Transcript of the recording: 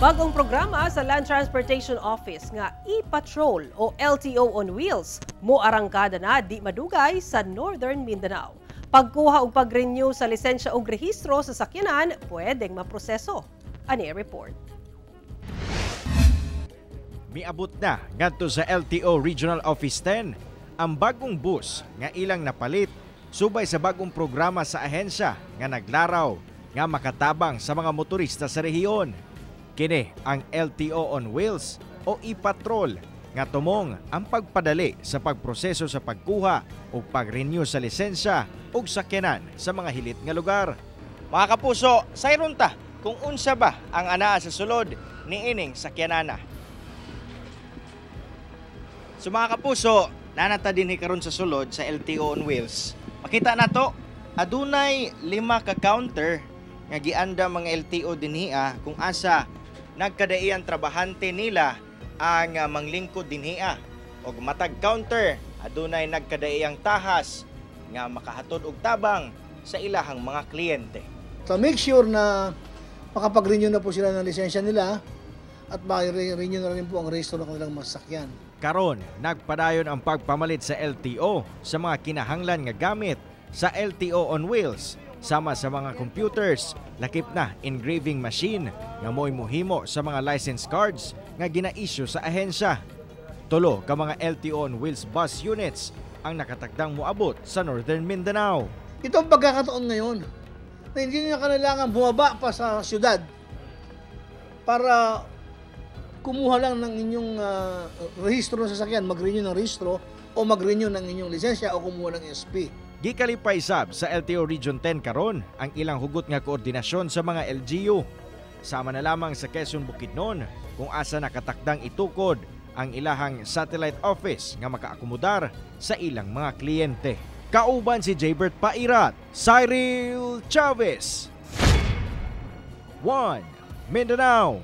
Bagong programa sa Land Transportation Office nga e-Patrol o LTO on Wheels moarangkada na di madugay sa Northern Mindanao. Pagkuha og pag-renew sa lisensya og rehistro sa sakyanan pwedeng maproseso. Ani report. Miabot na ngadto sa LTO Regional Office 10 ang bagong bus nga ilang napalit subay sa bagong programa sa ahensya nga naglaraw nga makatabang sa mga motorista sa rehiyon. Kini ang LTO on Wheels o e-Patrol nga tumong ang pagpadali sa pagproseso sa pagkuha o pag-renew sa lisensya ug sakyanan sa mga hilit nga lugar. Mga kapuso, sayron ta kung unsa ba ang anaa sa sulod ni ining sakyanana. So mga kapuso, naa na ta dinhi karon sa sulod sa LTO on Wheels. Makita nato, adunay lima ka counter nga gianda mga LTO dinhia kung asa nagkadaiyan trabahante nila ang manglingkod dinhia. Og matag counter, adunay nagkadaiyang tahas nga makahatod og tabang sa ilahang mga kliyente. To make sure na makapag-renew na po sila ng lisensya nila at ma-renew na rin po ang rehistro ng kanilang mga sasakyan. Karon, nagpadayon ang pagpamalit sa LTO sa mga kinahanglan nga gamit sa LTO on Wheels sama sa mga computers, lakip na engraving machine nga mo'y muhimo sa mga license cards nga gina-issue sa ahensya. Tulo ka mga LTO on Wheels bus units ang nakatakdang moabot sa Northern Mindanao. Ito ang pagkakataon ngayon na hindi na kailangan bumaba pa sa syudad para kumuha lang ng inyong rehistro ng sasakyan, mag-renew ng rehistro o mag-renew ng inyong lisensya o kumuha ng SP. Gikalipay sab sa LTO Region 10 karon ang ilang hugot nga koordinasyon sa mga LGU. Sama na lamang sa Quezon, Bukidnon kung asa nakatakdang itukod ang ilahang satellite office nga makaakomodar sa ilang mga kliyente. Kauban si Jaybert Pairat, Cyril Chavez. 1 Mindanao.